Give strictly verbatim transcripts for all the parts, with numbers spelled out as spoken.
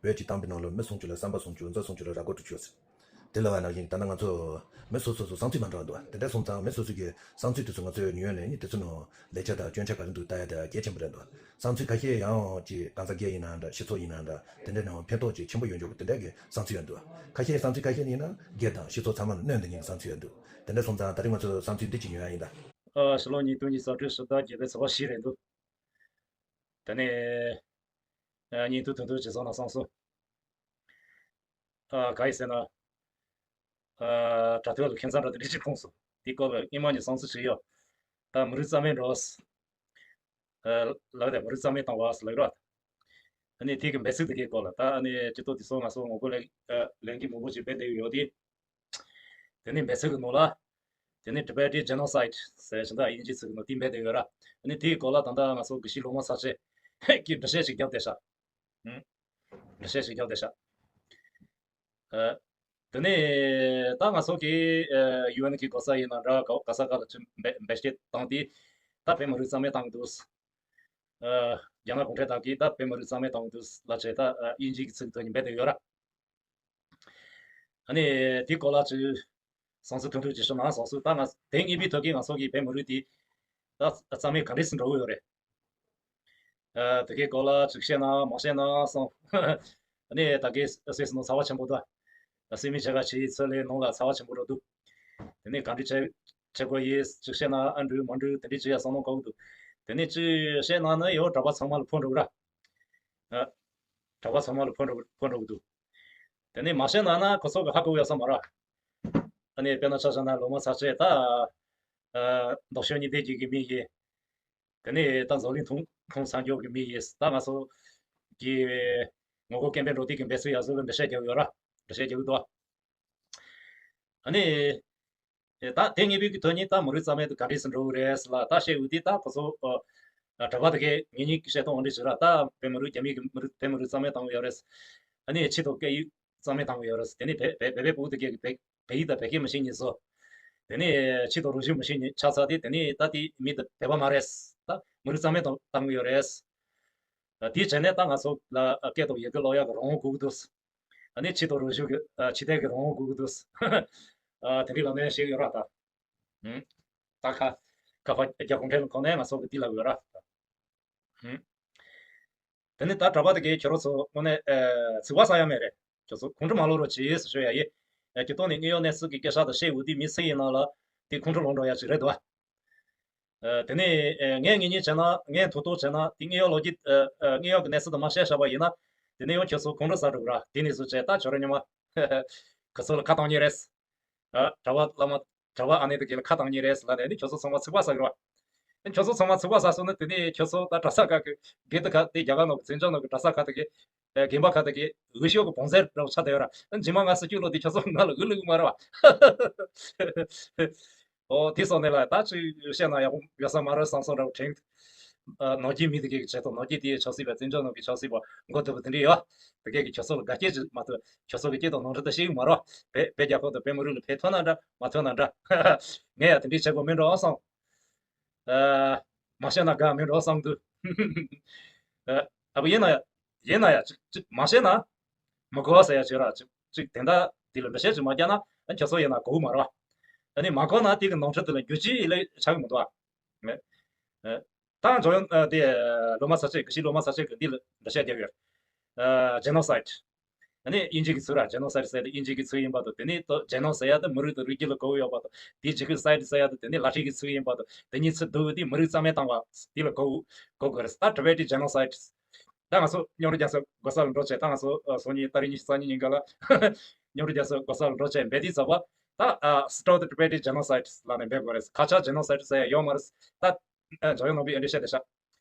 བོད་ཀྱི་གཏམ་དཔེ་ནང་ལ་མི་སུམ་ཅུ་ལ་བསམ་པ་སུམ་ཅུ། མཛའ་སུམ་ཅུ་ལ་ར་མགོ་དྲུག་ཅུ་ཟེར། དེ་ལ་བ་ནང་བཞིན་ད་ལྟ་ང་ཚོ་མི་སོ་སོ་སོ་བསམ་ཚུལ་མ་འདྲ་བ་འདུག་དེ་འདྲ་སོང་ཙང་མི་སོ་སོ་གི་བསམ་ཚུལ་དེ་ཚོ་ང་ཚོས་ཉན་ནས་ནི་དེ་ཚོ་ནང་ལེགས་ཆ་དང་སྐྱོན་ཆ་ག་རེ་འདུག་ལྟ་ཡ་དེ་གལ་ཆེན་པོ་རེད་འདུག་བསམ་ཚུལ་ཁ་ཤས་ཡང་ཅིག་གང་ཟག་སྒེར་ཡིན་ན་འདྲ། སྤྱི་ཚོགས་ཡིན་ན་འདྲ། དེ་འདྲ་ནང་ཕན་ཐོགས་ཅིག་ཆེན་པོ་ཡོང་རྒྱུ་དེ་འདྲ་གི་བསམ་ཚུལ་ཡང་འདུག་ཁ་ཤས་བསམ་ཚུལ་ཁ་ཤས་ཡིན་ན་སྒེར་དང་སྤྱི་ཚོགས་ཚང་མ་ལ་གནོད་འདི་ཉིད་བསམ་ཚུལ་ཡང་འདུག་དེ་འདྲ་སོང་ཙང་ད་རེས་ང་ཚོས་བསམ་ཚུལ་འདི་གཅིག་ཉོ་ཡ་ཡིན་ད། ཨ། ཕྱི་ལོ་ཉིས་སྟོང་ཉི་ཤུ་རྩ་དྲུག་ཕྱི་ཟླ་བརྒྱད་པའི་ཚེས་པ་བཞི་རེད་འདུག་དེ་ནས་ཨ་བརྙན་ཐུང་ཐུང་ཐུང་ཅིག་བཟོ་ན་བསམ་སོང་། ཨ། ག་ཡིན་ཟེར་ན། ཨ། དྲ་ཐོག་ལ་ཁྱིམ་ཚང་འདྲ་དེ་འདྲ་ཅིག་མཐོང་སོང་། དེའི་སྐོར་ལ་སྔོན་མ་ནས་བསམ་ཚུལ་ཞིག་ཡོད། ད་མི་རིགས་རྩ་མེད་འགྲོ། ཨ། ལབ་དེ་མི་རིགས་རྩ་མེད་བཏང་བ་ཟེར་ལབ་ར། ཨ་ནི་དེ་གི་འབད་ཚུལ་དེ་གའི་སྐོར་ལ་ད་ཨ་ནི་སྤྱི་ཚོགས་དེ་ཚོ་ང་ཚོ་ངོ་རྒོལ་ལས་ཨ་ལས་འགུལ་མང་པོ་ཅིག་སྤེལ་བསྡད་ཡོད་དེ། དེ་ནས་འབད་ཚུལ་གྱི་ནང་ལ། དེ་ནས་Tibetan Genocide ཟེར་བཞིན་དུ་དབྱིན་ཇིའི་ཚིག་གི་ནང་དེ་འབད་བསྡད་ཡོད་ར། ཨ་ནི་དེའི་སྐོར་ལ་ད་ལྟ་ང་ཚོ་དགེ་བཤེས་སློབ་མ་ཚར་བཅད་ཀྱིས་འགྲེལ་བཤད་ཅིག་བརྒྱབ་བསྡད་ཤག་ཨང་། འགྲེལ་བཤད་ཅིག་བརྒྱབ་བསྡད་ཤག་ཨ། དེ་ནས་ད་ང་ཚོ་གི་ཨ་ཡུ་ཨེན་གི་གོ་ས་ཡིན་ན་འདྲ། ག་ག་ས་ག་ལ་ཅིག་འབད་འབད་བཤད་བཏང་དེ། ད་བོད་མི་རིགས་རྩ་མེད་བཏང་གི་འདུག་ཨ། རྒྱ་ནག་གུང་ཁྲན་ཏང་གིས་ད་བོད་མི་རིགས་རྩ་མེད་བཏང་གི་འདུག་ལབ་བྱས་ད་ཨ་དབྱིན་ཇིའི་ཚིག་ཐོག་ནས་འབད་བསྡད་ཡོད་ར། ཨ་ནི་དེའི་སྐོར་ལ་ཅིག་བསམ་ཚུལ་ཐུང་ཐུང་ཅིག་ཞུ་ན་བསམ་སོང་། ད་ང་དེ་ངེས་པའི་ཐོག་གི་ང་ཚོ་གི་བོད་མི་རིགས་དེ་ད་རྩ་མེད་ག་འདྲས་སེ་འགྲོ་གི་ཡོད་རེད། ཨ། དེ་གའི་སྐོར་ལ་ཅིག་བཤད་ན་མ་བཤད་ན་བསམ། ཨ་ནི་ད་གའི་སེམས་ནང་ཚ་བ་ཆེན་པོ་འདུག་སེམས་མི་བྱེད་ག་ཆེ་ཚོད་ལས་ནང་ལ་ཚ་བ་ཆེན་པོ་འགྲོ་འདུག་དེ་ནས་ག་འདྲས་བྱེད་བྱེད་དགོས་ཡིན། ཅིག་བཤད་ན་ཨ་འགྲིག་མ་འགྲིག་དེ་འདྲས་བྱེད་ཡ་བསམ་བློ་འགོག་འདུག་དེ་ནས་ཅིག་བཤད་ན་ནི་ཡང་གྲྭ་པ་ཚང་མ་ལ་ཕན་འགྲོ་གི་ར། ཨ། གྲྭ་པ་ཚང་མ་ལ་ཕན་འགྲོ་ཕན་འགྲོ་གི་འདུག་དེ་ནས་མ་བཤད་ན་ན་ཁོ་ཚོ་གི་ཧ་གོ་ཡ་ས་མ་ར། ཨ་ནི་དཔེར་ན་ཆ་བཞག་ན་སློབ་མ་ཚར་བཅད་ད། ཨ། ལྡོག་ཕྱོགས་གཉིས་ལྡན་གྱི་གི་མི་ཡིན། དེ་ནས་ད་འཛམ་གླིང་ཐོང་ཁུངས་ས་འཇོག་གི་མི་ཡིན། ད་ང་ཚོ་གི་ངོ་རྒོལ་སྐད་འབོད་འགྲོ་དུས་ཀྱི་འབད་ཚུལ་ཡག་བཟོ་གི་འགྲེལ་བཤད་རྒྱག་ཡོད་ར། འགྲེལ་བཤད་རྒྱག་གི་འདུག་ཨ་ནི། ཨེ། ད་དེ་ངེས་པའི་གི་དོན་ནི་ད་མི་རིགས་རྩ་མེད་དུ་ག་འདྲས་སུ་འགྲོ་གི་རེད་ལ། ད་བཤད་འོས་དེ་ད་ཁོ་ཚོ་ཨ་གྲྭ་པ་དེ་གས་ངེད་གཉིས་ཀྱི་བཤད་སྟངས་འོ་འདྲས་བྱོས་ར། ད་བོད་མི་རིགས་རྒྱ་མི་གི་མི་རིགས་བོད་མི་རིགས་རྩ་མེད་བཏང་གི་ཡོད་རེད། ཨ་ནི་ཆེད་དུ་སྐད་ཡིག་རྩ་མེད་བཏང་གི་ཡོད་རེད། དེ་ནི་བོད་བོད་བོད་པའི་བུ་དེ་གས་བོད་བོད་ཡིག་དང་བོད་སྐད་མི་ཤེས་ནི་བཟོ། དེ་ནི་ཆེད་དུ་རོགས་ཞུ་མི་ཤེས་ནི་ཆགས་ཚར་དེ། དེ་ནི་ད་དེ་མི་དེ་བོད་པ་མ་རེད། ད་མི་རིགས་རྩ་མེད་བཏང་བཏང་གི་ཡོད་རེད། ཨ། དེའི་རྗེས་ནས་ད་ང་ཚོ་ལ་སྐད་དང་ཡི་གེ་སློབ་ཡག་གི་རང་དབང་དགོས་ཀྱི་འདུག་ཨ་ནི་ཆེད་དུ་རོགས་ཞུ་གི་ཨ་ཕྱི་ཐལ་གྱི་རང་དབང་དགོས་ཀྱི་འདུག་ཨ། དེ་འདྲའི་ལམ་སྟོན་ཞིག་ཡོད་ར་ད། ཨང་། ད་ཁ་ཁ་ཕ་རྒྱ་གུང་ཁྲན་གོང་ནས་ང་ཚོ་གི་འདི་ལབ་ཡོད་ར་ད། ཨང་། དེ་ནི་ད་གྲྭ་པ་དེ་གས་ཁྱོད་རང་ཚོ་དངོས་གནས་ཨ་ཚིག་པ་ཟ་ཡ་མེད་རེད། ཁྱོད་ཚོ་ཁོང་ཁྲོ་མ་ལངས་རོགས་གྱིས་ཟེར་ཞུ་ཡ་ཡིན། ཨ། སྤྱིར་བཏང་ནས་དངོས་ཡོད་གནས་ཚུལ་གྱི་སྐད་ཆ་དང་བཤད་འོས་དུས་མི་སུ་ཡིན་ན་ལ་དེ་ཁོང་ཁྲོ་ལངས་འགྲོ་ཡ་ཅིག་རེད་འདུག་ཨ། ཨ། དེ་ནས་ཨ་ངས་ངེས་མེད་བྱས་ན། ངས་ཐུག་ཐུག་བྱས་ན་དེ་དངོས་ཡོད་ལོ་རྒྱུས་ཨ་ཨ་དངོས་ཡོད་ཀྱི་གནས་ཚུལ་དུ་མ་བཤད་བཞག་པ་ཡིན་ན། དེ་ནས་ཡང་ཁྱོད་ཚོ་ཁོང་ཁྲོ་ཟ་འགྲོ་གི་ར། དེ་ནས་བཟོ་བྱས་ད་ཁྱོད་རང་ཉི་མ་ཁོ་ཚོ་ལ་ཁ་བཏང་ཉེ་རེད། ཨ། གྲྭ་པ་བླ་མ་གྲྭ་པ་ཨ་ནེ་དེ་གས་ལ་ཁ་བཏང་ཉེ་རེད་ལབ་ནས་ནི་ཁྱོད་ཚོ་ཚང་མ་ཚིག་པ་ཟ་གི་ར། ཁྱོད་ཚོ་ཚང་མ་ཚིག་པ་ཟ་སོང་ན་དེ་ནས་ཁྱོད་ཚོ་ད་གྲྭ་ས་ཁག་གི་དགེ་ཏུ་ཁ་དེ་རྒྱ་གར་ནང་གི་བཙན་བྱོལ་ནང་གི་གྲྭ་ས་ཁག་དེ་གས་ཨ་དགོན་པ་ཁག་དེ་གས་འུ་ཤོག་གི་བོང་ཚད་འདྲ་བོ་ཆགས་བསྡད་ཡོད་ར། རྗེས་མ་ང་སྲིད་སྐྱོང་ལོག་དུས་ཁྱོད་ཚོ་ང་ལ་འུ་ལུག་མ་རེད་བ། ཨོ། དེ་སོང་ནས་ལ་ད་ཅིག་བཤད་ན་ཡག་པོ་ཡོད་ས་མ་རེད་བསམ་སོང་ར། དྲན། ཨ། ནོར་གྱི་མི་དེ་གས་ཀྱི་ཆེད་དུ། ནོར་གྱི་དེ་ཆབ་སྲིད་པ་བཙན་བྱོལ་ནང་གི་ཆབ་སྲིད་པ་མགོ་དེ་བུ་དེ་འདྲ་ཡོད། དེ་གས་ཀྱི་ཁྱོད་ཚོ་ལ་དགའ་སྐྱེད་ཅིག་མ་གཏོགས་ཁྱོད་ཚོ་གི་སྐྱིད་དང་ནོར་འཁྲུལ་དེ་ཤེས་ཀྱི་མ་རེད་བ། བོད་བོད་རྒྱལ་ཁབ་དང་བོད་མི་རིགས་ལ་ཕན་ཐོགས་ན་འདྲ་མ་ཐོགས་ན་འདྲ། ངས་ཡང་དེ་འདྲའི་བྱེད་དགོས་མིན་འགྲོ་བསམ། ཨ། མ་བཤད་ན་དགའ་མིན་འགྲོ་བསམ་འདུག་ཨ། ཨ་བུ་ཡིན་ན་ཡ། ཡིན་ན་ཡ་ཅིག་ཅིག་མ་བཤད་ན་མི་གོ་བ་ཟེར་ཡ་ཅིག་ར། ཅིག་ཅིག་དེ་འདྲ་དེ་ལ་འགྲེལ་བཤད་ཅིག་མ་རྒྱག་ན་ཨ་ཁྱོད་ཚོ་ཡིན་ན་གོ་གི་མ་རེད་བ། ཨ་ནི་མ་གོ་ན་དེ་གི་ནོར་འཁྲུལ་དེ་ལ་འགྱུར་ཅི་ལས་ཆགས་གི་མི་འདུག་ཨ། ཨ། ད་འཇོན་ཡོན་ཨ་དེ་སློབ་མ་ཚར་བཅད། དགེ་བཤེས་སློབ་མ་ཚར་བཅད་ཀྱིས་འདི་ལ་འགྲེལ་བཤད་རྒྱབ་ཡོད། ཨ། genocide། ཨ་ནི་དབྱིན་ཇི་གི་ཚིག་ར། genocide ཟེར་དེ་དབྱིན་ཇི་གི་ཚིག་ཡིན་པ་དང་། དེ་ནི་ད་geno ཟེར་ཡ་དེ་མི་རིགས་དང་རིགས་རྒྱུད་ལ་གོ་གི་ཡོད་པ་དང་། དེ་genocide ཟེར་ཡ་དེ་དེ་ནི་ལ་ཊིན་གི་ཚིག་ཡིན་པ་དང་། དེ་གཉིས་ཚིག་བསྡུར་བ་དེ་མི་རིགས་རྩ་མེད་བཏང་བ་དེ་ལ་གོ་གོ་དགོས་རེད། ད་Tibetan genocide། ད་ང་ཚོ་མཉམ་རུབ་རྒྱག་ས་གོ་ས་ལ་འགྲོ་བྱས། ད་ང་ཚོ་ཨ་སང་ཉིན་ཏ་རིག་ཉི་ཤུ་རྩ་གཉིས་ཉིན་ག་ལ་མཉམ་རུབ་རྒྱག་ས་གོ་ས་ལ་འགྲོ་བྱས་འབད་དེ་ཚར་བ། ད་ཨ་stop the Tibetan genocide ལབ་ནས་འབད་དགོས་རེད། ཁ་ཆག་genocide ཟེར་ཡ་ཡོད་མ་རེད། ད་ཨ་འཇོན་ཡོན་ནོར་བུས་ཨ་འདྲ་བཤད་བསྡད་ཤག་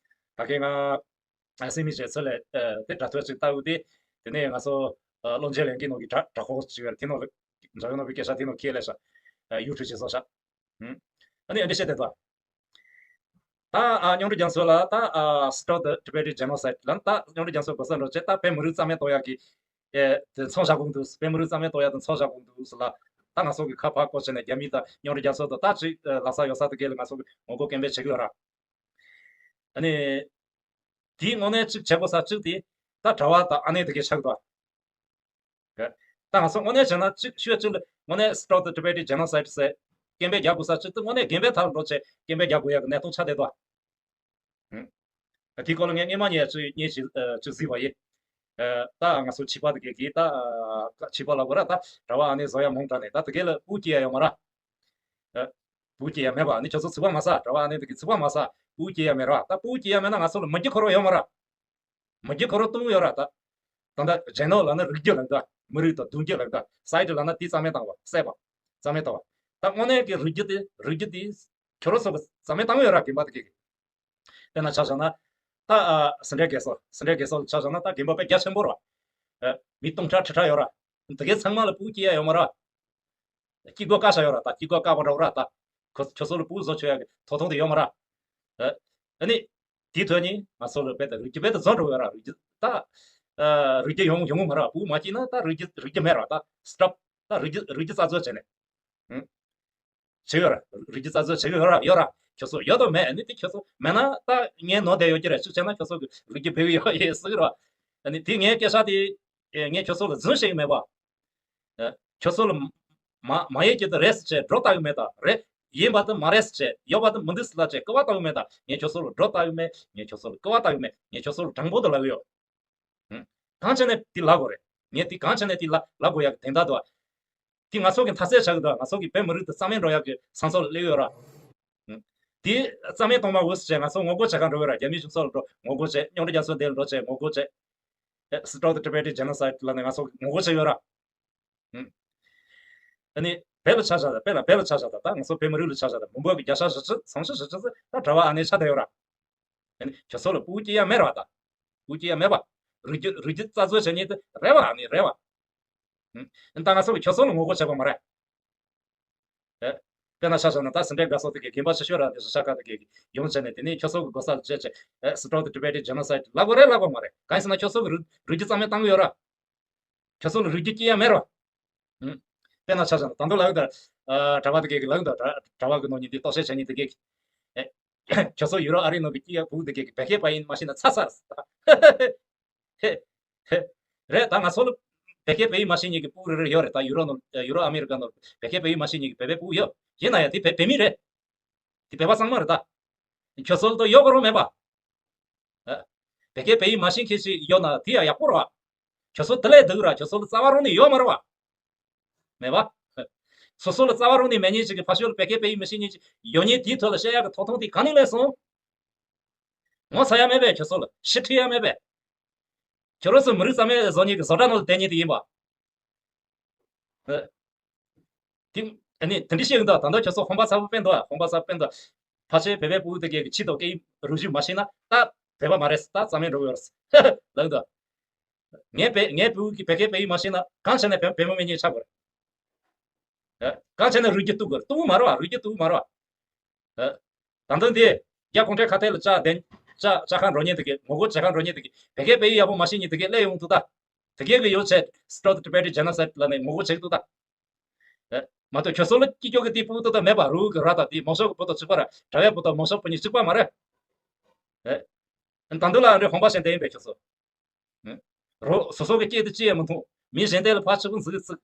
ད་གིན་ང་ཨ་སེམས་མི་བྱེད་ཚུལ་ལས་ཨ་དེ་དྲ་ཐོག་ཅིག་ལྟ་འོ་དེ། དེ་ནས་ང་ཚོ་ཨ་བློ་འབྱེད་ལས་འགུལ་ནང་གི་དྲ་དྲ་ཁོག་ཅིག་ཡོད་རེད། དེ་ནང་ལ་འཇོན་ཡོན་ནོར་བུའི་སྐད་ཆ་དེ་ནང་ཁྱེར་སླེབས་ཤག་ཨ་YouTube ཅིག་བཟོ་ཤག་ཨ་ནི་ཨ་འདྲ་བཤད་བསྡད་འདུག་ད་ཨ་མཉམ་རུབ་རྒྱག་ས་ལ་ད་ཨ་stop the Tibetan genocide ལབ་ད་མཉམ་རུབ་རྒྱག་ས་གོ་ས་འགྲོ་བྱས། ད་བོད་མི་རིགས་རྩ་མེད་གཏོང་ཡག་གི་ཨེ་དེ་མཚམས་བཞག་དགོས་འདུག་བོད་མི་རིགས་རྩ་མེད་གཏོང་ཡག་དེ་མཚམས་བཞག་དགོས་འདུག་ཟེར་ལ། ད་ང་ཚོ་གི་ཁ་ཕར་བསྐོར་བྱས་ནས་རྒྱ་མི་དང་མཉམ་རུབ་རྒྱག་ས་དང་། ད་ཅིག་ཨ་ལྷ་ས་ཡོད་ས་དེ་གས་ལ་ང་ཚོ་གི་ངོ་རྒོལ་སྐད་འབོད་བྱེད་ཀྱི་ཡོད་ར། ཨ་ནི་དེའི་དངོས་གནས་ཅིག་བྱེད་དགོས་ས་ཅིག་དེ་ད་གྲྭ་པ་དང་ཨ་ནེ་དེ་གས་ཆགས་འདུག་ད་ང་ཚོ་དངོས་གནས་བྱས་ན་གཅིག་ཤོད་གཅིག་ལ་དངོས་གནས་Stop the Tibetan Genocide ཟེར་སྐད་འབོད་རྒྱག་དགོས་ས་གཅིག་ཏུ་དངོས་གནས་དགོན་པའི་ཐད་ལ་འགྲོ་བྱས་སྐད་འབོད་རྒྱག་དགོས་ཡག་གི་གནད་དོན་ཆགས་བསྡད་འདུག་ཨ། དེའི་སྐོར་ལ་ངས་སྔས་མ་ཉིད་ཅིག་ཉིད་ཅིག་ཨ་ཅིག་གཟིགས་པ་ཡིན། ཨ། ད་ང་ཚོ་བྱིས་པ་དེ་གས་ཀྱིས་ད་ཨ་བྱིས་པ་ལབ་དགོས་ར། ད་གྲྭ་པ་ཨ་ནེ་བཟོ་ཡག་མང་དྲགས་ནས་ད་དེ་གས་ལ་སྤུ་གུ་སྐྱེ་ཡག་ཡོད་མ་ར། ཨ། སྤུ་གུ་སྐྱེ་ཡག་མེད་པ། ཨ་ནི་ཁྱོད་ཚོ་ཚིག་པ་མ་ཟ། གྲྭ་པ་ཨ་ནེ་དེ་གས་ཚིག་པ་མ་ཟ། སྤུ་གུ་སྐྱེ་ཡག་མེད་ར། ད་སྤུ་གུ་སྐྱེ་ཡག་མེད་ན་ང་ཚོ་ལ་མི་རྒྱུ་འཁོར་བ་ཡོད་མ་ར། མི་རྒྱུ་འཁོར་བ་སྟོང་ཡོད་ར། ད་ད་ལྟ་རྗེས་ནོར་ལབ་ན་རིགས་རྒྱུད་ལབ་ད། མི་རིགས་དང་གདུང་རྒྱུད་ལབ་ད། སའི་ཌི་ལབ་ན་དེ་རྩ་མེད་བཏང་བ། བསད་པ། རྩ་མེད་བཏང་བ། ད་དངོས་གནས་ཀྱི་རིགས་རྒྱུད་དེ་རིགས་རྒྱུད་དེ་ཁྱོད་རང་ཚོ་གིས་རྩ་མེད་བཏང་ཡོད་ར། དགོན་པ་དེ་གས་ཀྱིས། དཔེར་ན་ཆ་བཞག་ན། ད་ཨ་སེ་འབྲས་དགེ་ཚོགས། སེ་འབྲས་དགེ་ཚོགས་ལ་ཆ་བཞག་ན་ད་དགོན་པ་དཔེ་རྒྱ་ཆེན་པོ་ར། ཨ། མི་སྟོང་ཕྲག་ཁྲི་ཕྲག་ཡོད་ར། དེ་གས་ཚང་མ་ལ་སྤུ་གུ་སྐྱེ་ཡག་ཡོད་མ་ར། སྐྱེ་སྒོ་བཀག་བཞག་ཡོད་ར། ད་སྐྱེ་སྒོ་བཀག་པ་འདྲ་བོ་ར། ད་ཁོ་ཁྱོད་ཚོ་ལ་སྤུ་གུ་བཟོ་ཆོག་ཡག་གི་ཐོབ་ཐང་དེ་ཡོད་མ་ར། ཨ། ཨ་ནི། དེའི་ཐོག་ནས་ང་ཚོ་ལ་རྦད་དེ་རིགས་རྒྱུད་རྦད་དེ་རྫོགས་འགྲོ་གི་ཡོད་ར། རིགས་རྒྱུད་ད། ཨ། རིགས་རྒྱུད་ཡོང་ཡོང་གི་མ་ར། སྤུ་གུ་མ་སྐྱེས་ན་ད་རིགས་རྒྱུད་རིགས་རྒྱུད་མེད་ར། ད་སི་ཊོབ། ད་རིགས་རྒྱུད་རིགས་རྒྱུད་རྩ་རྫོགས་བྱས་ནས། ཨང་། བྱེད་ཡོད་ར། རིགས་རྒྱུད་རྩ་རྫོགས་བྱེད་ཀྱི་ཡོད་ར། ཡོད་ར། ཁྱོད་ཚོ་ཡོད་དོ་མེད། ཨ་ནི་དེ་ཁྱོད་ཚོ་མེད་ན་ད་ངས་ནོར་བསྡད་ཡོད་ཀྱི་རེད། གཅིག་བྱས་ན་ཁྱོད་ཚོ་གི་རིགས་རྒྱུད་བོད་ཀྱི་ཡོད་ཡོད་ཟེར་གི་ར། ཨ་ནི་དེ་ངའི་སྐད་ཆ་དེ་ངས་ཁྱོད་ཚོ་ལ་རྫུན་བཤད་ཀྱི་མེད་པ། ཨ། ཁྱོད་ཚོ་ལ་མ་མ་ཡིན་གྱི་དེ་རེད་ཟེར་བྱས་སྒྲོ་བཏགས་ཀྱི་མེད་ད། རེད་ཡིན་པ་དེ་མ་རེད་ཟེར་བྱས་ཡོད་པ་དེ་མི་འདུག་ཟེར་ལབ་བྱས་སྐུར་བ་བཏང་གི་མེད་ད། ངས་ཁྱོད་ཚོ་ལ་སྒྲོ་བཏགས་ཀྱི་མེད། ངས་ཁྱོད་ཚོ་ལ་སྐུར་བ་བཏང་གི་མེད། ངས་ཁྱོད་ཚོ་ལ་དྲང་པོ་དེ་ལབ་ཀྱི་ཡོད། ཨང་། གང་བྱས་ནས་དེ་ལབ་དགོས་རེད། ངས་དེ་གང་བྱས་ནས་དེ་ལབ་ལབ་དགོས་ཡག་གི་དོན་དག་འདུག་ཨ། དེ་ང་ཚོ་གི་མཐའ་གསལ་ཆགས་ཀྱི་འདུག་ཨ། ང་ཚོ་གི་བོད་མི་རིགས་དེ་རྩ་མེད་འགྲོ་ཡག་གི་ས་མཚམས་ལ་སླེབས་ཡོད་ར། ཨང་། དེ་རྩ་མེད་གཏོང་མ་དགོས་ཟེར་བྱས་ང་ཚོ་ངོ་རྒོལ་བྱེད་གར་འགྲོ་གི་ར། རྒྱ་མིའི་གཞུང་ཚབ་ལ་འགྲོ་ངོ་རྒོལ་བྱས། རྙོག་དྲ་རྒྱག་ས་དེ་ལ་འགྲོ་བྱས་ངོ་རྒོལ་བྱས། ཨེ། Stop the Tibetan Genocide ལབ་ནས་ང་ཚོ་ངོ་རྒོལ་བྱས་ཡོད་ར། ཨང་། ཨ་ནི་བོད་ལ་ཆ་བཞག་ད། དཔེར་ན་བོད་ལ་ཆ་བཞག་ད། ད་ང་ཚོ་བོད་མི་རིགས་ལ་ཆ་བཞག་ད། མི་འབོར་གྱི་བརྒྱ་ཆ་བཞི་བཅུ་སུམ་ཅུ་བཞི་བཅུ་ཙམ་ད་གྲྭ་པ་ཨ་ནེ་ཆགས་བསྡད་ཡོད་ར། ཨ་ནི་ཁྱོད་ཚོ་ལ་སྤུ་གུ་སྐྱེ་ཡག་མེད་ར། ད་སྤུ་གུ་སྐྱེ་ཡག་མེད་པ། རིགས་རྒྱུད་རིགས་རྒྱུད་རྩ་རྫོགས་བྱེད་མཁན་དེ་རེད་པ། ཨ་ནི་རེད་པ། ཨང་། ད་ང་ཚོ་གིས་ཁྱོད་ཚོ་ལ་ངོ་རྒོལ་བྱས་པ་མ་རེད། ཨེ། དཔེར་ན་ཆ་བཞག་ན་ད་སེ་འབྲས་དགའ་ཚོགས་དེ་གས་དགོན་པ་ཆེ་ཤོས་ར་དེ་གཞིས་ཆགས་ཁག་དེ་གས་ཡོང་བྱས་ནས་དེ་ནས་ཁྱོད་ཚོ་གི་སྒོ་ས་ལ་བྱས་བྱས། ཨེ། Stop the Tibetan Genocide ལབ་དགོས་རེད་ལབ་དགོས་མ་རེད། གང་ཡིན་ཟེར་ན་ཁྱོད་ཚོ་གི་རིགས་རིགས་རྒྱུད་རྩ་མེད་བཏང་གི་ཡོད་ར། ཁྱོད་ཚོ་ལ་རིགས་རྒྱུད་སྐྱེ་ཡག་མེད་ར། ཨང་། དཔེར་ན་ཆ་བཞག་ན་ད་དུང་ལབ་ཡོད་ད། ཨ། གྲྭ་པ་དེ་གས་ཀྱིས་ལབ་ཡོད་ད། གྲྭ་གྲྭ་པ་གི་ནང་ནས་དེ་རྟོག་ཞིབ་བྱེད་མཁན་དེ་གས་ཀྱིས། ཨེ། ཁྱོད་ཚོ་ཡུ་རོབ་ཨ་རིའི་ནང་གི་སྐྱེས་ཡག་བུ་དེ་གས་ཀྱིས་བོད་སྐད་པ་ཡིན་མ་ཤེས་ན་ཚར་ཚར། ཧེ། ཧེ། རེད། ད་ང་ཚོ་ལ་བོད་སྐད་བོད་ཡིག་མ་ཤེས་མཁན་གྱི་སྤུ་གུ་རེ་རེ་ཡོད་རེད། ད་ཡུ་རོབ་ནང་ཡུ་རོབ་ཨ་མི་རི་ཀ་ནང་བོད་སྐད་བོད་ཡིག་མ་ཤེས་མཁན་གྱི་བོད་པའི་སྤུ་གུ་ཡོད། ཡིན་ན་ཡང་དེ་བོད་བོད་མི་རེད། དེ་བོད་པ་ཚང་མ་རེད་ད། ཁྱོད་ཚོ་ལ་ད་ཡོད་དགོས་རང་མེད་པ། ཨ། བོད་སྐད་བོད་ཡིག་མ་ཤེས་མཁན་ཞིག་ཡོད་ན་དེ་ཡང་ཡག་པོ་རེད་བ། ཁྱོད་ཚོ་དེ་ལས་སྡུག་ར། ཁྱོད་ཚོ་ལ་རྩ་བ་རང་ནས་ཡོད་མ་རེད་བ། མེད་པ། སོ་སོ་ལ་རྩ་བ་རང་ནས་མེད་མཁན་ཞིག་གིས་ཕར་ཕྱོགས་ལ་བོད་སྐད་བོད་ཡིག་མི་ཤེས་མཁན་ཞིག་ཡོད་མཁན་དེའི་ཐོག་ལ་བཤད་ཡག་གི་ཐོབ་ཐང་དེ་གང་ནས་སླེབས་སོང་། ངོ་ཚ་ཡག་མེད་པས། ཁྱོད་ཚོ་ལ་ཕྱི་ཁྲིད་ཡག་མེད་པས། ཁྱོད་རང་ཚོ་མི་རིགས་རྩ་མེད་བཟོ་མཁན་གྱི་བཟོ་གྲྭ་ནང་ལ་བསྡད་མཁན་དེ་ཡིན་པ། ཨ། དེ་ཨ་ནི་དེ་འདྲ་བཤད་ཡོང་དུས་ད་ལྟ་ཁྱོད་ཚོ་དཔོན་པོ་ཚ་པོ་དཔོན་པོ་དཔོན་པོ་ཚ་པོ་དཔོན་པོ། ཕལ་ཆེར་བོད་པའི་སྤུ་གུ་དེ་གས་ཀྱིས་ཆེད་དུ་སྐད་ཡིག་རུ་བཞུགས་མ་ཤེས་ན་ད་བོད་པ་མ་རེད། ད་རྩ་མེད་འགྲོ་གི་ཡོད་རེད་ལབ་འདུག་ངའི་བོད་ངའི་སྤུ་གུ་གིས་བོད་སྐད་བོད་ཡིག་མ་ཤེས་ན་གང་བྱས་ནས་བོད་བོད་མི་མེད་མཁན་ཆགས་དགོས་རེད། ཨ། གང་བྱས་ནས་རུས་རྒྱུད་གཏུག་དགོས་རེད། གཏུག་གི་མ་རེད་བ། རུས་རྒྱུད་གཏུག་གི་མ་རེད་བ། ཨ། ད་དུང་དེ་རྒྱ་གུང་ཁྲན་ག་ཐད་ལ་བཅར་བདེན་བཅར་བཅར་ག་འགྲོ་མཁན་དེ་གས་ངོ་རྒོལ་བྱེད་ག་འགྲོ་མཁན་དེ་གས་བོད་སྐད་བོད་ཡིག་ཡག་པོ་མ་ཤེས་མཁན་དེ་གས་སླེབས་ཡོང་དུས་ད། དེ་གས་ཀྱི་ཡོད་ཚད་Stop the Tibetan Genocide ལབ་ནས་ངོ་རྒོལ་བྱེད་ཀྱི་འདུག་ད། ཨེ། མ་གཏོགས་ཁྱོད་ཚོ་ལ་སྐྱིད་སྐྱོ་གི་དེ་སྤུ་གུ་ད་མེད་པ། རུ་གི་ར་ད་དེ་མང་ཤོས་ཀྱི་བུ་དང་གཅིག་པ་ར། གྲྭ་པའི་བུ་དང་མང་ཤོས་བུད་མེད་གཅིག་པ་མ་རེད། ཨེ། ད་འདི་ལ་འདྲ་དཔོན་པོ་བྱས་བསྡད་ཡིན་པས་ཁྱོད་ཚོ། ཨེ། རོ་སོ་སོ་གི་སྐད་དེ་ཅི་ཡང་མི་མཐོང་། མི་གཞན་དེ་ལ་ཕར་ཕྱུག་པོ་འཛུགས་ཚིག་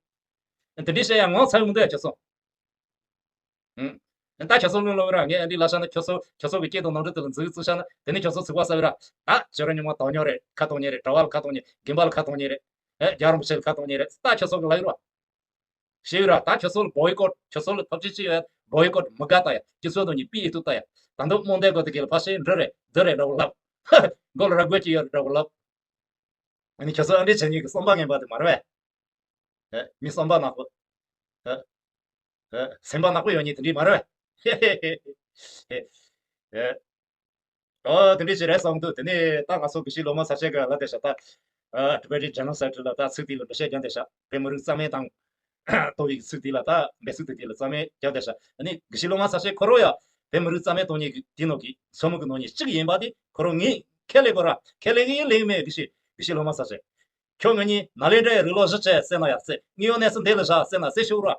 ཨེ། དེ་འདྲའི་བཤད་ཡ་ངོ་ཚ་གི་མི་འདུག་ཡ་ཁྱོད་ཚོ། ཨང་། ད་ཁྱོད་ཚོ་ལུང་ལོག་ར། ངས་འདི་ལབ་བཞག་ན་ཁྱོད་ཚོ་ཁྱོད་ཚོ་གི་སྐད་དང་ནོར་འཁྲུལ་དེ་ལ་འཛུགས་བཙུགས་བཞག་ན་དེ་ནི་ཁྱོད་ཚོ་ཚིག་པ་ཟ་བའི་ར། ད་ཁྱོད་རང་ཉུང་མ་དོགས་ཉོ་རེད། ཁ་དོག་ཉེ་རེད། གྲྭ་པ་ལ་ཁ་དོག་ཉེ། དགོན་པ་ལ་ཁ་དོག་ཉེ་རེད། ཨེ། རྒྱལ་བ་རིན་པོ་ཆེ་ལ་ཁ་དོག་ཉེ་རེད། ད་ཁྱོད་ཚོ་གི་ལབ་ཡོད་ར། ཤེས་ཡོད་ར། ད་ཁྱོད་ཚོ་ལ་བོ་ཡི་ཀོཊ། ཁྱོད་ཚོ་ལ་ཐབས་ཇུས་ཅི་ཡོད། བོ་ཡི་ཀོཊ་མི་དགའ་ལྟ་ཡ། སྤྱི་ཚོགས་ནང་ནས་ཕུད་ཡི་ཐུབ་ལྟ་ཡ། ད་དུང་རྨོངས་དད་དགོས་དེ་གས་ལ་ཕར་ཤེས་འདྲི་རེད་འདི་རེད་འདྲ་བོ་ལབ། མགོ་ལ་ར་རྒོད་ཅིག་ཡོད་རེད་འདྲ་བོ་ལབ། ཨ་ནི་ཁྱོད་ཚོ་ཨ་འདྲས་བྱེད་མཁན་གྱི་བསམ་པ་ངན་པ་དེ་མ་རེད་པས། ཨེ། མི་བསམ་པ་ནག་པོ། ཨེ། ཨེ། སེམས་པ་ནག་པོ་ཡོད་མཁན་དེ་འདྲས་མ་རེད་པས། ཨེ། ཨོ་དེ་འདྲས་ཅིག་རེད་བསམ་འདུག་དེ་ནས་ད་ང་ཚོ་དགེ་བཤེས་སློབ་མ་ཚ་ཤེས་ག་ལ་བསྡད་ཤག་ད། ཨ། Tibetan Genocide ལ་ད་ཚིག་དེ་ལ་འགྲེལ་བཤད་རྒྱག་བསྡད་ཤག་བོད་མི་རིགས་རྩ་མེད་བཏང་། གཏོར་བའི་ཚིག་དེ་ལ་ད་འབོད་ཚིག་དེ་དེ་ལ་རྩ་མེད་རྒྱག་བསྡད་ཤག་ཨ་ནི་དགེ་བཤེས་སློབ་མ་ཚ་ཤེས་ཁོ་རང་ཡང་བོད་མི་རིགས་རྩ་མེད་གཏོང་མཁན་གྱི་དེ་ནང་གི་ཚོགས་མི་གི་ནང་ནས་གཅིག་ཡིན་པ་དེ་ཁོ་རང་ངས་ཁས་ལེན་དགོས་ར། ཁས་ལེན་གི་ཡིན་ལེན་མེད། དགེ་བཤེས་དགེ་བཤེས་སློབ་མ་ཚ་ཤེས། ཁྱོད་ང་གཉིས་ནཱ་ལེནྡྲའི་རི་ལོ་བཞི་བཅས་བསད་ན་ཡང་བསད། དངོས་ཡོད་གནས་ཚུལ་འདི་ལ་བཞག་བསད་ན་བསད་ཆོག་ར།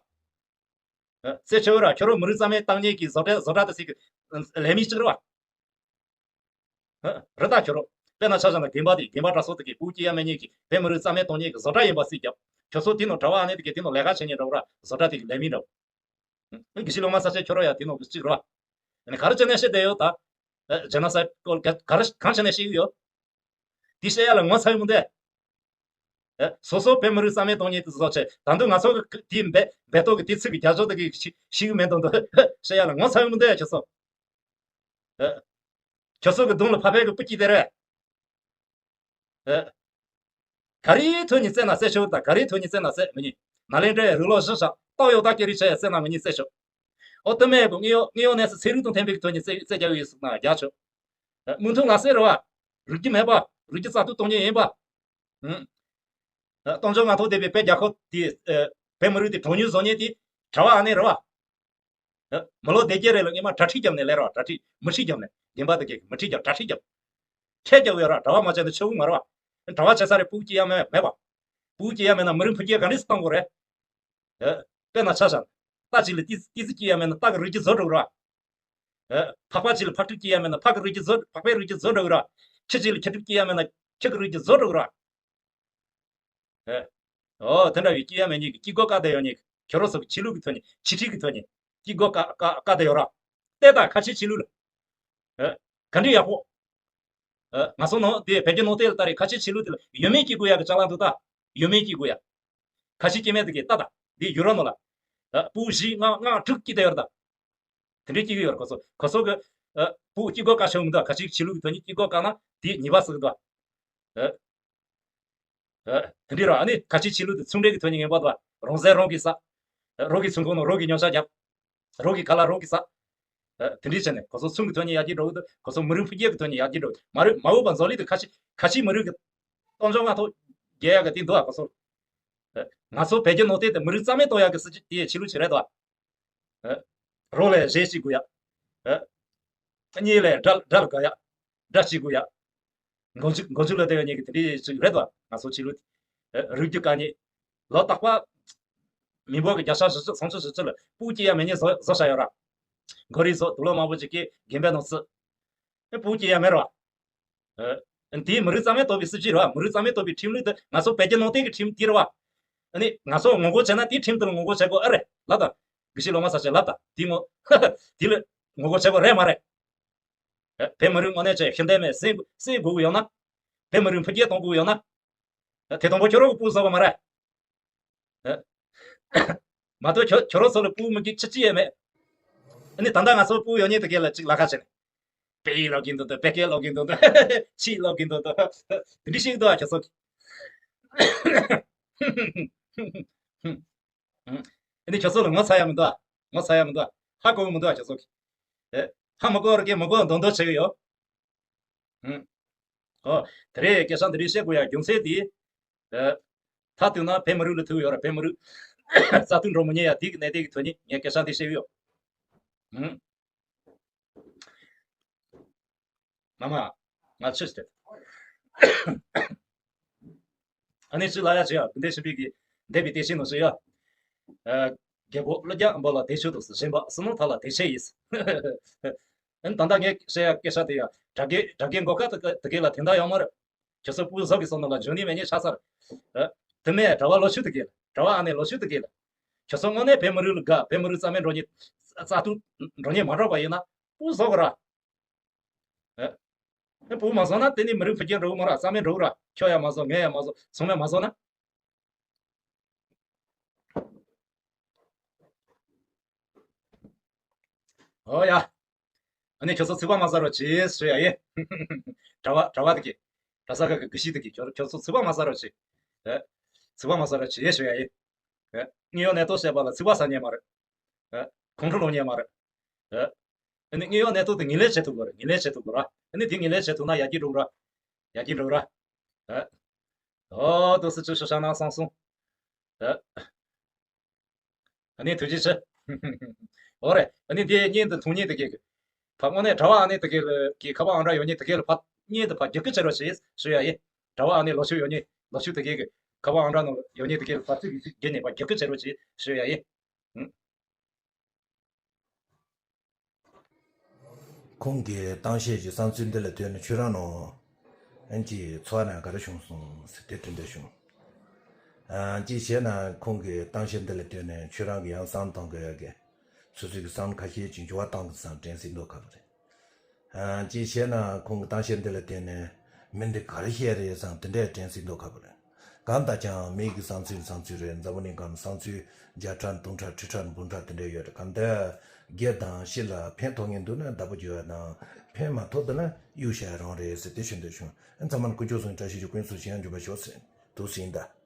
ཨ། བསད་ཆོག་ར། ཁྱོད་རང་མི་རིགས་རྩ་མེད་བཏང་མཁན་གྱི་བཟོ་གྲྭ་བཟོ་གྲྭ་དེ་ཚོ་གི་ལས་མི་གཅིག་རེད་པ། ཨ། རེད་ད་ཁྱོད་རང་། དཔེར་ན་ཆ་བཞག་ན་དགོན་པ་དེ་དགོན་པ་གྲྭ་ཚང་དེ་གི་སྤུ་གུ་སྐྱེ་ཡ་མེད་མཁན་གྱི་བོད་མི་རིགས་རྩ་མེད་གཏོང་མཁན་གྱི་བཟོ་གྲྭ་ཡིན་པ་སྲིད་རྒྱབ། ཁྱོད་ཚོ་དེ་ནང་གྲྭ་བ་ཨ་ནེ་དེ་གས་དེ་ནང་ལས་ཀ་བྱེད་མཁན་འདྲ་བོ་ར། བཟོ་གྲྭ་དེ་གི་ལས་མི་འདྲ་བོ། དགེ་བཤེས་སློབ་མ་ས་ཆ་ཁྱོད་ར་ཡ་དེ་ནང་གི་གཅིག་ར། ཨ་ནི་ག་རེ་བྱས་ནས་བཤད་བསྡད་ཡོད་ད། ཇེ་ནོ་སའིད་སྐོར་ག་ག་རེ་གང་བྱས་ནས་བཤད་ཀྱི་ཡོད། དེ་བཤད་ཡ་ལ་ངོ་ཚ་ཡོད་མི་འདུག། ཨ། སོ་སོ་བོད་མི་རིགས་རྩ་མེད་གཏོང་མཁན་དེ་ཚོ་བྱས། ད་དུང་ང་ཚོ་གི་དེའི་འབད་འབད་ཐོག་གི་དེ་ཚིག་གི་རྒྱབ་ལྗོངས་དེ་གི་ཤི་ཤི་གི་མེད་དོན་དུ་བཤད་ཡ་ལ་ངོ་ཚ་ཡོད་མི་འདུག་ཡ་ཁྱོད་ཚོ། ཨ། ཁྱོད་ཚོ་གི་གདོང་ལ་ཕ་ཕའི་གི་སྤུ་སྐྱེས་དེ་རེད། ཨ། ག་རེའི་ཐོག་ནས་བཙལ་ན་བཙལ་ཆོག་ད། ག་རེའི་ཐོག་ནས་བཙལ་ན་བཙལ་མི་ཉན། ནཱ་ལེནྡྲའི་རི་ལོ་བཞི་ཞག་སྟག་ཡོ་ད་ཀེ་རི་ཆ་ཡ་བཙལ་ན་མི་ཉན་བཙལ་ཆོག། ཨོ་དེ་མེད་གོ། དངོས་ཡོད་དངོས་ཡོད་གནས་ཚུལ་ཚན་རིག་དང་མཐུན་པའི་ཐོག་ནས་བཙལ་བཙལ་རྒྱག་གི་ཡོད་ཟེར་ན་རྒྱག་ཆོག། ཨ། མིག་མཐོང་ལག་ཟིན་རེད་བ། རིག་རྒྱུ་མེད་པ། རིག་རྒྱུ་རྩ་གཏོར་གཏོང་མཁན་ཡིན་པ། ཨང་། ཨ། སྟོབས་འབྱོར་ངང་ཐོག་བསྡད་པའི་བོད་རྒྱལ་ཁབ་དེ། ཨ། བོད་མི་རིགས་དེ་གྲངས་ཉུང་བཟོ་མཁན་དེ་གྲྭ་བ་ཨ་ནེ་རེད་བ། ཨ། མི་ལོ་སྡེ་བརྒྱད་རེ་ལ་སྔོན་མ་གྲྭ་ཁྲིད་བརྒྱབ་ནས་སླེབས་ར། གྲྭ་ཁྲིད་མི་ཁྲིད་བརྒྱབ་ནས། རྒན་པ་དེ་གས་མི་ཁྲིད་བརྒྱབ། གྲྭ་ཁྲིད་བརྒྱབ། ཁྲལ་རྒྱག་ཡོད་ར། གྲྭ་བ་མ་བྱས་ན་ཆོས་མ་རེད་བ། གྲྭ་བ་བྱས་ཚར་རེད། སྤུ་གུ་སྐྱེ་ཡ་མེད་མེད་པ། སྤུ་གུ་སྐྱེ་ཡ་མེད་ན་མི་རིགས་འཕེལ་རྒྱས་ག་འདྲས་སུ་གཏོང་དགོས་རེད། ཨ། དཔེར་ན་ཆ་བཞག། རྟ་གཅིག་ལ་ཏི་ཏི་ཙི་སྐྱེ་ཡ་མེད་ན་རྟ་གི་རིགས་རྒྱུད་རྫོགས་འགྲོ་གི་ར། ཨ། ཕག་པ་གཅིག་ལ་ཕག་ཕྲུག་སྐྱེ་ཡ་མེད་ན་ཕག་གི་རིགས་རྒྱུད་རྫོགས། ཕག་པའི་རིགས་རྒྱུད་རྫོགས་འགྲོ་གི་ར། ཁྱི་གཅིག་ལ་ཁྱི་ཕྲུག་སྐྱེ་ཡ་མེད་ན་ཁྱི་གི་རིགས་རྒྱུད་རྫོགས་འགྲོ་གི་ར། ཨེ། ཨོ་དེ་འདྲ་བའི་སྐྱེ་ཡ་མེད་མཁན་གྱི་སྐྱེ་སྒོ་བཀག་བསྡད་ཡོད་མཁན་གྱི་ཁྱོད་རང་ཚོ་གི་ཆོས་ལུགས་ཀྱི་ཐོག་ནས། ཆོས་ཁྲིད་ཀྱི་ཐོག་ནས་སྐྱེ་སྒོ་བཀག་བཀག་བཀག་བསྡད་ཡོད་ར། བལྟས་དང་། ཁ་ཆེ་ཆོས་ལུགས་ལ། ཨེ། ག་འདྲ་ཡག་པོ། ཨེ། ང་ཚོ་ནང་དེ་བོད་བརྒྱུད་ནང་བསྟན་ལ་ལྟ་རེད། ཁ་ཆེ་ཆོས་ལུགས་དེ་ལ་ཡོད་མེད་སྐྱེ་དགོས་ཡ་གི་ཅ་ལག་འདུག་ད། ཡོད་མེད་སྐྱེ་དགོས་ཡ། ཁ་ཆེ་སྐྱེ་དམན་དེ་གས་ལྟ་དང་། དེ་ཡུ་རོབ་ནང་ལ། ཨེ། སྤུ་གུ་བཞི་ལྔ་ལྔ་དྲུག་སྐྱེ་བསྡད་ཡོད་ར་ད། དེ་འདྲའི་སྐྱེ་གི་ཡོད་རེད། ཁོ་ཚོ་ཁོ་ཚོ་གི། ཨ། སྤུ་གུ་སྐྱེ་སྒོ་བཀག་ཆོག་མི་འདུག། ཁ་ཆེ་ཆོས་ལུགས་ཀྱི་ཐོག་ནས་སྐྱེ་སྒོ་བཀག་ན་དེ་ཉེས་པ་བསགས་འདུག། ཨ། ཨ། དེ་འདྲའི་ར། ཨ་ནི་ཁ་ཆེ་ཆོས་ལུགས་དེ་ཚོང་འབྲེལ་གྱི་ཐོག་ནས་ངན་པ་འདུག། རང་ཟས་རང་གིས་ཟ། རང་གི་ཚོང་ཁང་ནང་རང་གིས་ཉོ་ཆ་བརྒྱབ། རང་གི་ཁ་ལག་རང་གིས་ཟ། ཨ། དེ་འདྲའི་བྱས་ནས་ཁོ་ཚོ་ཚོང་གི་ཐོག་ནས་ཡར་རྒྱས་འགྲོ་གི་འདུག། ཁོ་ཚོ་མི་རིགས་འཕེལ་རྒྱས་ཀྱི་ཐོག་ནས་ཡར་རྒྱས་འགྲོ། མ་རེད། མ་འོངས་པ་འཛམ་གླིང་དུ་ཁ་ཆེ་ཁ་ཆེ་མི་རིགས་ཀྱི་སྟོབས་འབྱོར་མངའ་ཐང་རྒྱས་ཡག་གི་དེ་འདུག་ཨ། ཁོ་ཚོ། ཨ། ང་ཚོ་བོད་བརྒྱུད་ནང་བསྟན་དེ་མི་རིགས་རྩ་མེད་གཏོང་ཡག་གི་སྲིད་ཇུས་དེ་ཆོས་ལུགས་ཅིག་རེད་དོ། ཨ། རང་ལ་གཞས་གཅིག་དགོས་ཡ། ཨ། གཉིས་ལ་དགྲ་དགྲ་ལ་དགའ་ཡ། དགྲ་གཅིག་དགོས་ཡ། མགོ་མཇུག་མགོ་མཇུག་ལ་བསྡད་ཡོད་མཁན་གྱི་དེ་འདྲའི་ཅིག་རེད་དོ། ང་ཚོ་ཆོས་ལུགས་དེ། ཨ། རིགས་རྒྱུད་དཀའ་ངལ། ལོ་རྟག་པ་མི་འབོར་གྱི་བརྒྱ་ཆ་བཞི་བཅུ་སུམ་ཅུ་བཞི་བཅུ་ལ་སྤུ་གུ་སྐྱེ་ཡ་མེད་མཁན་བཟོ་བཟོ་བཞག་ཡོད་ར། མགོ་རིལ་བཟོ། དུག་ལོག་མང་པོ་ཅིག་སྐྱེས། རྒན་པའི་ནང་བརྩི། ཨ། སྤུ་གུ་སྐྱེ་ཡ་མེད་ར། ཨ། དེ་མི་རིགས་རྩ་མེད་གཏོང་བའི་སྲིད་ཇུས་རེད་བ། མི་རིགས་རྩ་མེད་གཏོང་བའི་ཁྲིམས་ལུགས་དེ་ང་ཚོ་བོད་བརྒྱུད་ནང་བསྟན་གྱི་ཁྲིམས་དེ་རེད་བ། ཨ་ནི་ང་ཚོ་ངོ་རྒོལ་བྱས་ན་དེའི་ཁྲིམས་དེ་ལ་ངོ་རྒོལ་བྱེད་དགོས་ཨེ་རེད་ལབ་དང་། དགེ་བཤེས་སློབ་མ་ས་ཆ་ལབ་དང་། དེ་ངོ་དེ་ལ་ངོ་རྒོལ་བྱེད་དགོས་རེད་མ་རེད། ཨ། བོད་མི་རིགས་དངོས་གནས་ཅིག་ཤི་འདོད་མེད། བསད་བསད་དགོས་ཀྱི་ཡོད་ན། བོད་མི་རིགས་འཕེལ་རྒྱས་གཏོང་དགོས་ཀྱི་ཡོད་ན། ཨ། དེ་དང་པོ་ཁྱོད་རང་གི་སྤུ་གུ་བཟོ་དགོས་མ་རེད། ཨ། མ་གཏོགས་ཁྱོད་ཁྱོད་རང་ཚོ་ལ་སྤུ་གུ་མི་སྐྱེ་ཁྱི་གཅིག་ཡང་མེད། ཨ་ནི་ད་ལྟ་ང་ཚོ་སྤུ་གུ་ཡོད་མཁན་དེ་གས་ལ་ཅིག་ལ་ཁ་བྱས་ནས། དཔེ་ཡིག་ཀློག་གིན་འདུག་དོ། བོད་སྐད་ཀློག་གིན་འདུག་དོ། ཆི་ཀློག་གིན་འདུག་དོ། དེ་འདྲ་ཞིག་འདུག་ཨ་ཁྱོད་ཚོ། ཨ་ནི་ཁྱོད་ཚོ་ལ་ངོ་ཚ་ཡ་མི་འདུག་ཨ། ངོ་ཚ་ཡ་མི་འདུག་ཨ། ཧ་གོ་གི་མི་འདུག་ཨ་ཁྱོད་ཚོ་གིས། ཨེ། ཧ་མ་གོ་བར་གི་མི་གོ་མདོག་མདོག་བྱེད་གི་ཡོད། ཨང་། ཨོ། དེ་རེད། སྐད་ཆ་འདི་རིགས་བཤད་དགོས་ཡ་རྒྱུ་མཚན་དེ། ཨ། མཐའ་གཏུགས་ན་བོད་མི་རིགས་ལ་ཐུག་ཡོད་ར། བོད་མི་རིགས་རྩ་གཏོར་འགྲོ་མི་ཉན་ཡ་དེ་གི་གནད་དོན་གི་ཐོག་ནས་ངས་སྐད་ཆ་འདི་བཤད་ཡོད། ཨང་། མ་མ། ང་ཆོས་ཏེ། ཨ་ནི་ཅི་ལ་ཡ་ཅི་ཡ་དེ་འདྲ་ཞིག་པའི་གི་འདས་པའི་དེ་བཞིན་ནོ་ཞུ་ཡ། ཨ། རྒྱལ་པོ་ཀླུ་རྒྱལ་འབོ་ལ་དེ་ཆོས་དུ་གཞན་པ་སུ་ནོ་ཐ་ལ་དེ་ཆེ་ཡིས། ཨན་ད་ལྟ་ངས་བཤད་ཡ་སྐད་ཆ་དེ་ཡ་དྲ་རྒྱའི་དྲ་རྒྱའི་མགོ་ཁ་དེ་དེ་གས་ལ་དེ་འདྲ་ཡོང་མ་རེད། ཁྱོད་ཚོ་སྤུ་གུ་བཟོ་གི་སོང་ན་ལ་འཇོན་ནི་མེད་ནི་ཆགས་ཚར། ཨ། དེ་མེད་གྲྭ་བ་ལོ་ཆུ་དེ་གས་ལ། གྲྭ་བ་ཨ་ནེ་ལོ་ཆུ་དེ་གས་ལ། ཁྱོད་ཚོ་དངོས་གནས་བོད་མི་རིགས་ལ་དགའ། བོད་མི་རིགས་རྩ་མེད་འགྲོ་ཉེ། རྩ་གཏོར་འགྲོ་ཉེ་མ་འགྲོ་བ་ཡིན་ན་སྤུ་གུ་བཟོ་གི་ར། ཨ། ཨ། སྤུ་གུ་མ་བཟོ་ན་དེ་ནི་མི་རིགས་འཕེལ་རྒྱས་འགྲོ་གི་མ་ར། རྩ་མེད་འགྲོ་གི་ར། ཁྱོད་ཡ་མ་བཟོ། ངས་ཡ་མ་བཟོ། ཚང་མས་མ་བཟོ་ན། ཨོ་ཡ། ཨ་ནི་ཁྱོད་ཚོ་ཚིག་པ་མ་ཟ་རོགས་གྱིས་ཞུ་ཡ་ཡིན། གྲྭ་བ་གྲྭ་བ་དེ་གི། གྲྭ་ས་ཁག་གི་དགེ་བཤེས་དེ་གི། ཁྱོད་ཁྱོད་ཚོ་ཚིག་པ་མ་ཟ་རོགས་གྱིས། ཨེ། ཚིག་པ་མ་ཟ་རོགས་གྱིས་ཞུ་ཡ་ཡིན། ཨེ། དངོས་ཡོད་གནས་ཐོག་བཤད་པ་ལ་ཚིག་པ་ཟ་ཉན་མ་རེད། ཨེ། ཁོང་ཁྲོ་ལངས་ཉན་མ་རེད། ཨེ། ཨ་ནི་དངོས་ཡོད་གནས་ཐོག་དེ་ངོས་ལེན་བྱེད་ཐུབ་དགོས་རེད། ངོས་ལེན་བྱེད་ཐུབ་དགོས་ར། ཨ་ནི་དེ་ངོས་ལེན་བྱེད་ཐུབ་ན་ཡར་རྒྱས་འགྲོ་གི་ར། ཡར་རྒྱས་འགྲོ་གི་ར། ཨེ། ཨོ་དོ་སི་ཅུ་ཤོ་ཤ་ན་སང་སོང་། ཨེ། ཨ་ནི་ཐུགས་རྗེ་ཆེ། འོ་རེད། ཨ་ནི་དེ་བརྙན་དུ་མཐོང་མཁན་དེ་གས་ཀྱི། ཕ་དངོས་གནས་གྲྭ་བ་ཨ་ནེ་དེ་གས་ལ་གི་ཁ་པར་ཨང་གྲངས་ཡོད་མཁན་དེ་གས་ལ་ཕ་བརྙན་དུ་ཕ་རྒྱབ་སྐྱོར་བྱེད་རོགས་བྱེད་ཞུ་ཡ་ཡིན། གྲྭ་བ་ཨ་ནེ་ལོ་ཆུང་ཡོད་མཁན་ལོ་ཆུང་དེ་གས་ཀྱི་ཁ་པར་ཨང་གྲངས་ནང་ཡོད་མཁན་དེ་གས་ལ་ཕ་ཚིག་གི་ཚིག་བརྒྱབ་ནས་ཕ་རྒྱབ་སྐྱོར་བྱེད་རོགས་བྱེད་ཞུ་ཡ་ཡིན། ཨང་། ཁོང་གིས་གཏམ་བཤད་ཀྱི་བསམ་ཚུལ་འདི་ལ་ལྟོས་ནས་ཁྱོད་རང་ནང་ཨན་གྱི་འཚོ་བ་ནང་ག་རེ་བྱུང་སོང་ཟེར་དེ་དྲི་འདོད་བྱུང་། ཨ་ཅི་བྱས་ན་ཁོང་གི་གཏམ་བཤད་འདི་ལ་བལྟས་ནས་ཁྱོད་རང་གི་ཡང་བསམ་བཏང་དགོས་ཡ་གི་སོ་སོའི་གི་བསམ་ཁ་ཤས་ཅིག་འགྱུར་བ་བཏང་གི་བསམ་དྲན་སྲིད་མདོག་ཁ་པོ་རེད། ཨ་ཅི་བྱས་ན་ཁོང་གི་གཏམ་བཤད་འདི་ལ་བལྟས་ནས་མི་འདི་ག་རེ་བཤད་རེད་བསམ་དེ་འདྲས་དྲན་སྲིད་མདོག་ཁ་པོ་རེད། གང་ལྟར་ཀྱང་མི་གི་བསམ་ཚུལ་བསམ་ཚུལ་རེད། འཛམ་བུ་གླིང་སྒང་བསམ་ཚུལ་བརྒྱ་ཕྲག་སྟོང་ཕྲག་ཁྲི་ཕྲག་འབུམ་ཕྲག་དེ་འདྲས་ཡོད་རེད། གང་ལྟར་སྒེར་དང་སྤྱི་ལ་ཕན་ཐོགས་ངེས་འདུག་ན་བདག་པོ་རྒྱུ་བ་དང་ཕན་མ་ཐོགས་འདུག་ན་གཡུག་བཞག་རང་རེད་ཟེར་དེ་ཞུ་འདོད་བྱུང་། ཨ་ཚང་མ་ལ་དཀོན་མཆོག་གསུམ་བཀྲ་ཤིས་ཤོག་ཀུན་སུ་ཞི་ཡང་འབྱོར་པ་ཤོག་ཟེར་འདུག་ཟིན་ད།